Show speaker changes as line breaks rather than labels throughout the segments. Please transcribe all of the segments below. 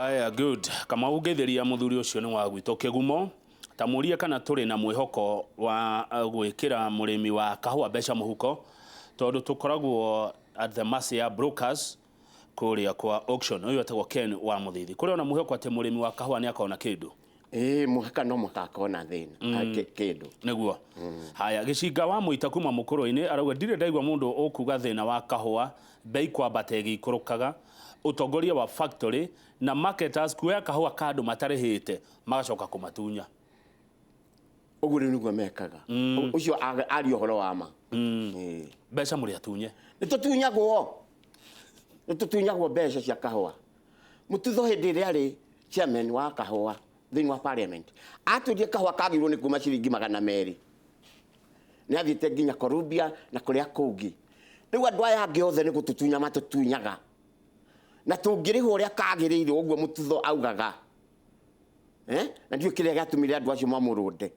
Aya, good. Kamau, ngeithĩria mũthuri ũcio nĩ wa gwitũ Kĩgumo. Ta mũrie kana tũrĩ na mwĩhoko wa gwĩkĩra mũrĩmi wa kahũa mbeca mũhuko, tondũ tũkoragwo at the mercy ya brokers kũrĩa kwa auction. Ũyũ etagwo Ken wa Mũthithi. Kũrĩ ona mwĩhoko atĩ mũrĩmi wa kahũa nĩ akona kĩndũ?
Ĩĩ, mũhaka no mũhaka akona thĩna kĩndũ.
Nĩguo. Haya, Gĩcinga wa Mũita kuma Mũkũrũ-inĩ arauga, ndirĩ ndaigua mũndũ ũkuga thĩna wa kahũa bei kwambata ĩgĩikũrũkaga, ũtongoria wa factory na marketers kuoya kahũa ka andũ matarĩhĩte magacoka kũmatunya.
Ũguo rĩu nĩguo mekaga. Ũcio aria ũhoro wa ma. Ĩĩ.
Mbeca mũrĩ atunye.
Nĩ tũtunyagwo. Nĩ tũtunyagwo mbeca cia kahũa. Mũtutho hĩndĩ ĩrĩa arĩ chairman wa kahũa thĩinĩ wa parliament atwĩrire kahũa kagĩrĩirwo nĩ kuma ciringi 200. Nĩ athiĩte nginya Colombia na kũrĩa kũngĩ. Rĩu andũ aya angĩ othe nĩ gũtũtunya matũtunyaga. Na tũngĩrĩhwo ũrĩa kagĩrĩire ũguo Mũtutho augaga. Eh? Na ndiũĩ kĩrĩa gĩatũmire andũ acio mamũrũnde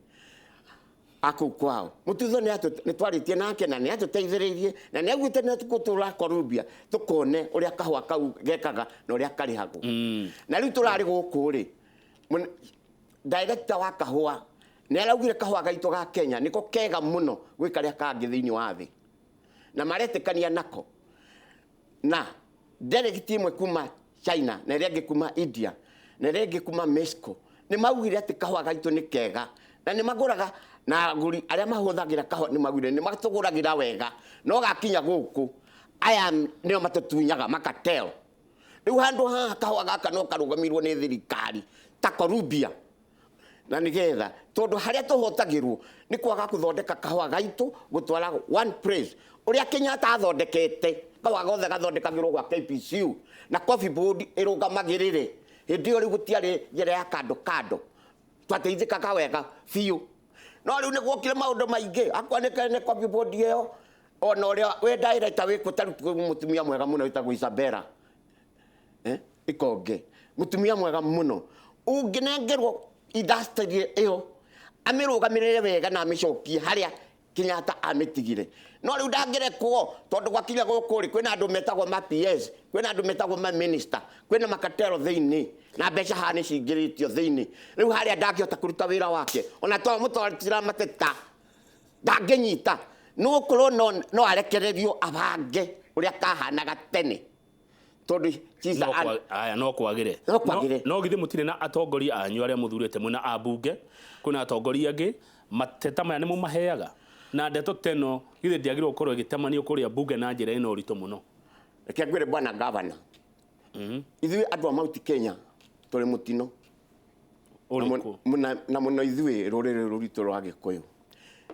akũu kwao. Mũtutho nĩ twarĩtie nake na nĩ atũteithĩrĩirie na nĩ augĩte nĩ tũgũtũra Colombia tũkone ũrĩa kahũa kau gekaga na ũrĩa karĩhagwo. Na rĩu tũrarĩ gũkũ rĩ, director wa kahũa nĩ araugire kahũa gaitũ ga Kenya nĩko kega mũno gwĩ karĩa kangĩ thĩinĩ wa thĩ, na maretĩkania nako. Na delegate ĩmwe kuma China na ĩrĩa ĩngĩ kuma India na ĩrĩa ĩngĩ kuma Mexico nĩ maugire atĩ kahũa gaitũ nĩ kega na nĩ magũraga, na agũri arĩa mahũthagĩra kahũa nĩ maugire nĩ matũgũragĩra wega, no gakinya gũkũ aya nĩo matũtunyaga makatel. Rĩu handũ haha kahũa gaka no karũgamĩrwo nĩ thirikari ta Colombia, na nĩgetha tondũ harĩa tũhotagĩrwo nĩ kwaga gũthondeka kahũa gaitũ gũtwara one place ũrĩa Kenyatta athondekete kahũa gothe gathondekagĩrwo gwa KPCU na Coffee Board ĩrũgamagĩrĩre. Hĩndĩ ĩyo rĩu gũtiarĩ njĩra ya kando kando, twateithĩkaga wega biũ. No rĩu nĩ gwokire maũndũ maingĩ, akorwo nĩ Coffee Board ĩyo, ona ũrĩa wĩ director wĩ kũ, ta rĩu kwĩ mũtumia mwega mũno wĩtagwo Isabella Ikonge, mũtumia mwega mũno ũngĩnengerwo industry ĩyo amĩrũgamĩrĩre wega na amĩcokie harĩa Kenyatta amĩtigire. No rĩu ndangĩrekwo tondũ gwakinya gũkũ rĩ, kwĩna andũ metagwo ma PS, kwĩna andũ metagwo ma minister, kwĩna makatero thĩinĩ na mbeca haha nĩ cingĩrĩtio thĩinĩ. Rĩu harĩa ndangĩhota kũruta wĩra wake, ona twamũtwarĩra mateta ndangĩnyita. No gũkorwo no arekererio abange ũrĩa kahanaga tene, tondũ she's
No
a-
aya no kwagĩre.
No kwagĩre.
No githĩ mũtirĩ na atongoria anyu arĩa mũthurĩte mwĩna ambunge, kwĩna atongoria angĩ, mateta maya nĩ mũmaheaga? Na ndeto ta ĩno githĩ ndĩagĩrĩirwo gũkorwo ĩgĩtamanio kũrĩa mbunge na njĩra ĩna ũritũ mũno?
Reke ngwĩre bwana gavana, ithuĩ andũ a Mount Kenya tũrĩ mũtino.
Ũrĩkũ?
Na mũno ithuĩ rũrĩrĩ rũritũ rwa Gĩkũyũ,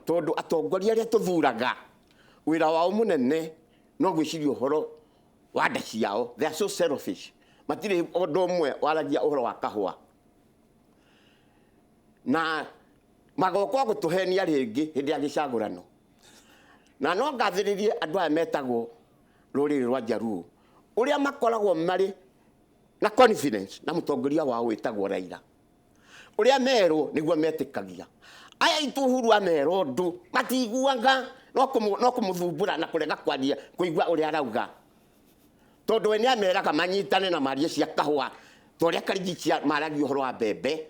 tondũ atongoria arĩa tũthuraga wĩra wao mũnene no gwĩciria ũhoro wa nda ciao. They are so selfish. Matirĩ ũndũ ũmwe waragia ũhoro wa kahũa, na magoka gũtũhenia rĩngĩ hĩndĩ ya gĩcagũrano. Na no ngathĩrĩrie andũ aya metagwo rũrĩrĩ rwa Jaluo ũrĩa makoragwo marĩ na confidence na mũtongoria wao wĩtagwo Raila, ũrĩa merwo nĩguo metĩkagia. Aya aitũ Uhuru amerwo ũndũ matiguaga, no kũmũthumbũra na kũrega kwaria kũigua ũrĩa arauga, tondũ we nĩ ameraga manyitane na marie cia kahũa ta ũrĩa Karigiti maragia ũhoro wa mbembe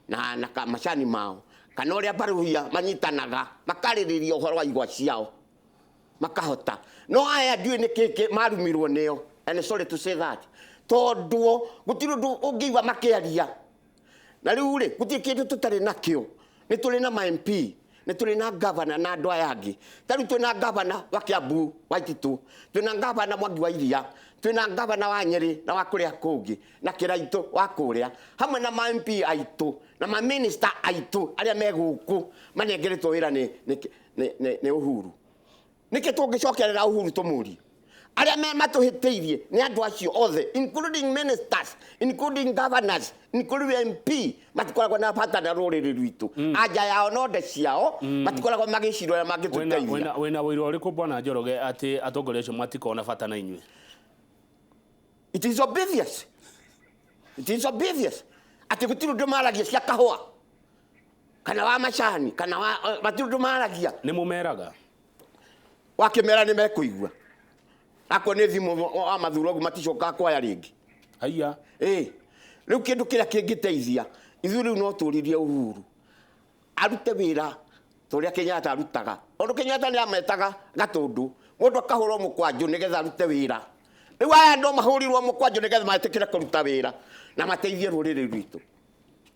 na macani mao, kana ũrĩa Baruhia manyitanaga makarĩrĩria ũhoro wa igwa ciao makahota. No aya ndiũĩ nĩ kĩ marumirwo nĩo, and sorry to say that, tondũ gũtirĩ ũndũ ũngĩigua makĩaria. Na rĩu rĩ, gũtirĩ kĩndũ tũtarĩ nakĩo. Nĩ tũrĩ na ma MP, nĩ tũrĩ na governor na andũ aya angĩ. Ta rĩu twĩna governor wa Kiambu Waititu, twĩna governor Mwangi wa Iria, twĩna governor wa Nyeri na wa kũrĩa kũngĩ, na Kĩraitũ wa kũrĩa, hamwe na ma MP aitũ na ma minister aitũ arĩa me gũkũ manengeretwo wĩra nĩ Uhuru. Nĩkĩ tũngĩcokerera Uhuru tũmũrie? Arĩa me matũhĩtĩirie nĩ andũ acio othe, including ministers, including governors, including MP, matikoragwo na bata na rũrĩrĩ rwitũ. Anja yao no nda ciao, matikoragwo magĩciria ũrĩa mangĩtũteithia.
Wĩna ũira ũrĩkũ bwana Njoroge atĩ atongoria acio matikoragwo na bata na inyuĩ?
It is obvious. It is obvious. Atĩ gũtirĩ ũndũ maragia cia kahũa kana wa macani kana wa matirĩ ũndũ maragia.
Nĩ mũmeraga?
Wakĩmera nĩ mekũigua. Akorwo nĩ thimũ wa mathura ũguo maticokaga kwaya rĩngĩ.
Haiya.
Ĩĩ. Rĩu kĩndũ kĩrĩa kĩngĩteithia ithuĩ rĩu no tũririe Uhuru arute wĩra ta ũrĩa Kenyatta arutaga, tondũ Kenyatta nĩ ametaga gatũndũ, mũndũ akahũrwo mũkwanjũ nĩgetha arute wĩra. Rĩu aya no mahũrirwo mũkwanjũ nĩgetha metĩkĩre kũruta wĩra na mateithie rũrĩrĩ rwitũ.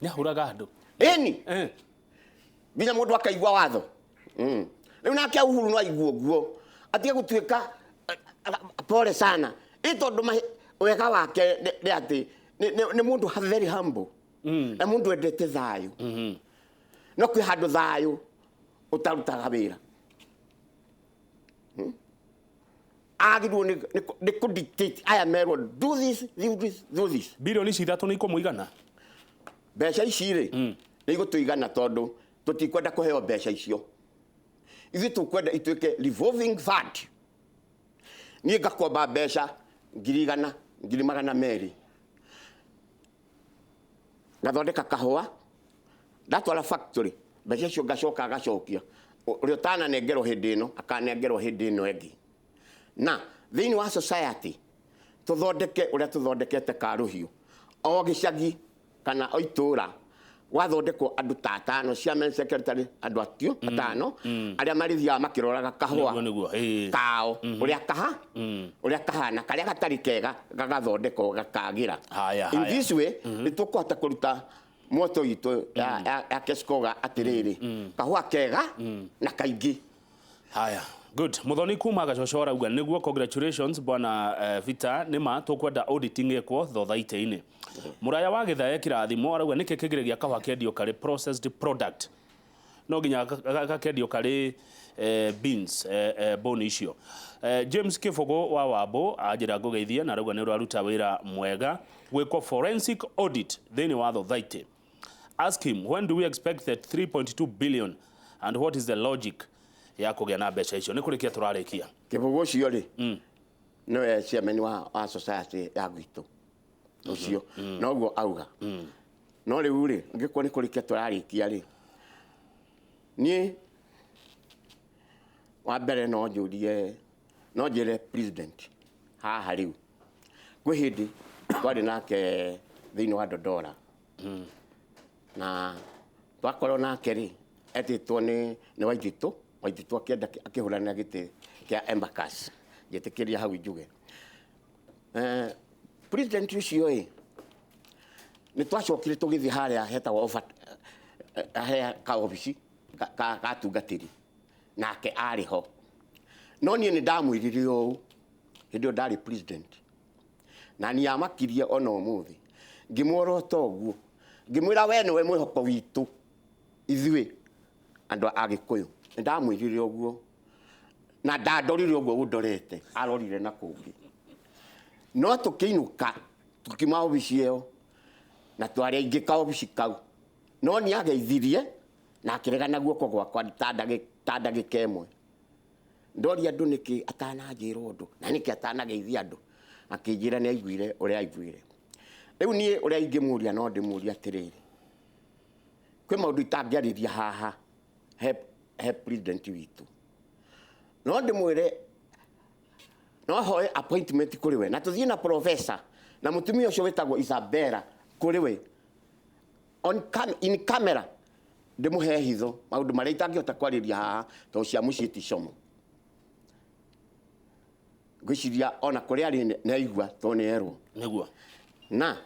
Nĩ ahũraga andũ.
Ĩni. Nginya mũndũ akaigua watho. Rĩu nake Uhuru no aigue ũguo, atige gũtuĩka pole sana. Ĩ tondũ wega wake nĩ atĩ nĩ mũndũ very humble. Na mũndũ endete thayũ. No kwĩ handũ thayũ ũtarutaga wĩra. Agĩrĩirwo nĩ kũ dictate aya merwo do this, do this, do this.
Bilioni ici 3 nĩ ikũmũigana?
Mbeca ici rĩ, nĩ igũtũigana tondũ tũtikwenda kũheo mbeca icio. Ithuĩ tũkwenda ituĩke revolving fund. Niĩ ngakomba mbeca 100,000, 200,000. Ngathondeka kahũa, ndatwara factory, mbeca icio ngacoka ngacokia. Ũrĩa ũtananengerwo hĩndĩ ĩno, akanengerwo hĩndĩ ĩno ĩngĩ. Na thĩinĩ wa society, tũthondeke ũrĩa tũthondekete Karũhiũ. O gĩcagi kana o itũũra, gwathondekwo andũ ta atano, chairman, secretary, andũ atio, atano, arĩa marĩthiaga makĩroraga kahũa
Nĩguo, nĩguo, ĩĩ.
kao, ũrĩa kaha, ũrĩa kahana, karĩa gatarĩ kega, gagathondekwo, gakagĩra.
Haya,
In
haya.
this way, nĩ tũkũhota kũruta motto itũ ya Keskoga atĩrĩrĩ, kahũa kega na kaingĩ.
Haya. Good. Muthoni kuma Gacoco arauga nĩguo congratulations bwana Vita, nĩma tũkwenda auditing ĩkwo thothaitĩ-inĩ. Mũraya wa Gĩthae kĩrathimo arauga nĩkĩ kĩgĩrĩria kahũa kendio karĩ processed product. No nginya gakendio karĩ beans, bone icio. James Kĩbũgũ wa Wambũ anjĩra ngũgeithie na arauga nĩ ũraruta wĩra mwega gwĩkwo forensic audit thĩinĩ wa thothaitĩ. Ask him when do we expect that 3.2 billion and what is the logic ya kũgĩa na mbeca icio. Nĩ kũrĩkia tũrarĩkia.
Kĩbũgũ ũcio rĩ, nĩwe chairman wa society ya gwitũ ũcio, noguo auga. No rĩu rĩ, angĩkorwo nĩ kũrĩkia tũrarĩkia rĩ, niĩ wa mbere no njũrie, no njĩre president haha rĩu, kwĩ hĩndĩ twarĩ nake thĩinĩ wa Dodora. Na twakorwo nake rĩ, etĩtwo nĩ Waititũ, Waititũ akĩenda akĩhũranĩra gĩtĩ kĩa Embakasi. Njĩtĩkĩria hau njuge. President ũcio ĩ, nĩ twacokire tũgĩthiĩ harĩa hetagwo he ka obici ka atungatĩri, nake arĩ ho. No niĩ nĩ ndamwĩrire ũũ, hĩndĩ ĩyo ndarĩ president. Na niĩ amakirie ona ũmũthĩ. Ngĩmuorota ũguo, ngĩmwĩra we nĩwe mwĩhoko witũ ithuĩ andũ a Gĩkũyũ. Nĩ ndamwĩrire ũguo. Na ndandorire ũguo ũndorete, arorire na kũngĩ. No tũkĩinũka, tũkiuma obici ĩyo, na twarĩ aingĩ ka obici kau. No nĩ ageithirie, na akĩrega na guoko gwakwa ta ndagĩka ĩmwe. Ndoria andũ nĩkĩ atananjĩra ũndũ, na nĩkĩ atanageithia andũ. Akĩnjĩra nĩ aiguire ũrĩa aiguire. Rĩu niĩ ũrĩa ingĩmũria no ndĩmũrie atĩrĩrĩ, kwĩ maũndũ itangĩarĩria haha he president witũ. No ndĩmwĩre, no hoe appointment kũrĩ we, na tũthiĩ na professor, na mũtumia ũcio wĩtagwo Isabella kũrĩ we. On in camera, ndĩmũhe hitho, maũndũ marĩa itangĩhota kwarĩria haha, tondũ cia mũciĩ ti como. Ngwĩciria ona kũrĩa arĩ nĩ aigua, tondũ nĩ erwo.
Nĩguo.
Na,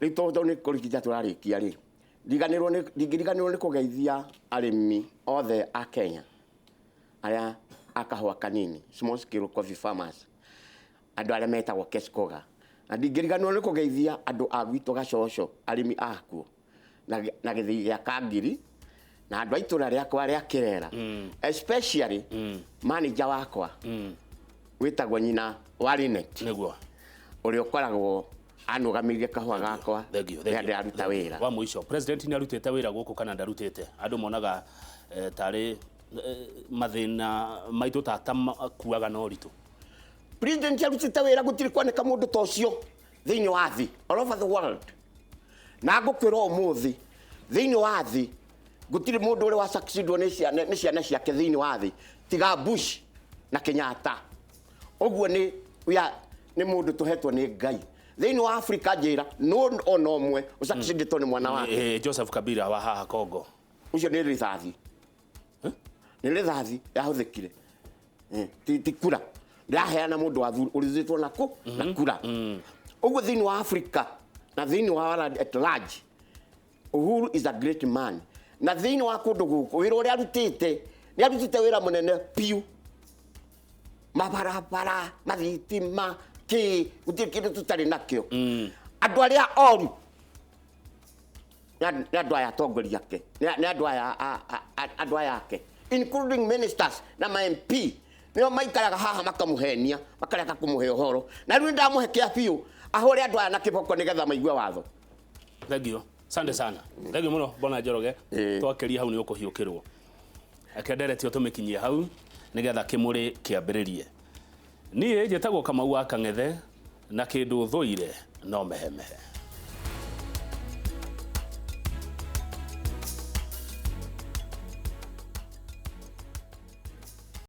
rĩu tondũ nĩ kũrĩkia tũrarĩkia rĩ, ndingĩriganĩrwo nĩ kũgeithia arĩmi othe a Kenya, arĩa a kahũa kanini, small scale coffee farmers, andũ arĩa metagwo Keskoga. Na ndingĩriganĩrwo nĩ kũgeithia andũ a gwitũ Gacoco, arĩmi akuo, na gĩthĩi gĩa Kangiri, na andũ a itũũra rĩakwa rĩa Kĩrera, especially manager wakwa, wĩtagwo nyina wa Linet.
Nĩguo.
Ũrĩa ũkoragwo anũgamĩrĩire kahũa gakwa
Thank you, thank
rĩrĩa
you.
ndĩraruta wĩra.
Wa mũico, president nĩ arutĩte wĩra gũkũ kana ndarutĩte? Andũ monaga tarĩ mathĩna maitũ tata makuaga na ũritũ.
President arutĩte wĩra, gũtirĩ kuoneka mũndũ ta ũcio thĩinĩ wa thĩ, all over the world. Na ngũkwĩra ũmũthĩ, thĩinĩ wa thĩ, gũtirĩ mũndũ ũrĩ wa succeedwo nĩ ciana ciake thĩinĩ wa thĩ, tiga Bush na Kenyatta. Ũguo nĩ mũndũ tũhetwo nĩ Ngai. Thĩinĩ wa Afrika njĩra no ona ũmwe ũcakicindĩtwo nĩ mwana wake.
Joseph Kabila wa haha Congo.
Ũcio nĩ rithathi, nĩ rithathi yahũthĩkire. Ti kura ndĩraheana, mũndũ ũrithĩtwo na kũ na kura. Ũguo thĩinĩ wa Afrika na thĩinĩ wa world at large, Uhuru is a great man. Na thĩinĩ wa kũndũ gũkũ, wĩra ũrĩa arutĩte, nĩ arutĩte wĩra mũnene piũ, mabarabara, mathitima, kĩ, gũtirĩ kĩndũ tũtarĩ nakĩo. Andũ arĩa oru nĩ andũ aya atongoria ake, nĩ andũ aya andũ aya ake, including ministers na ma MP, nĩo maikaraga haha makamũhenia, makareka kũmũhe ũhoro. Na rĩu nĩndamũhe kĩa biũ ahũre andũ aya na kĩboko nĩgetha maigue watho.
Thank you, sante sana, thank you mũno, Bwana Njoroge. Twakeria hau nĩ ũkũhiũkĩrwo. Reke nderetio tũmĩkinyie hau nĩgetha kĩmũrĩ kĩambĩrĩrie. Niĩ njĩtagwo Kamau wa Kang'ethe, na kĩndũ thũire no mehemehe.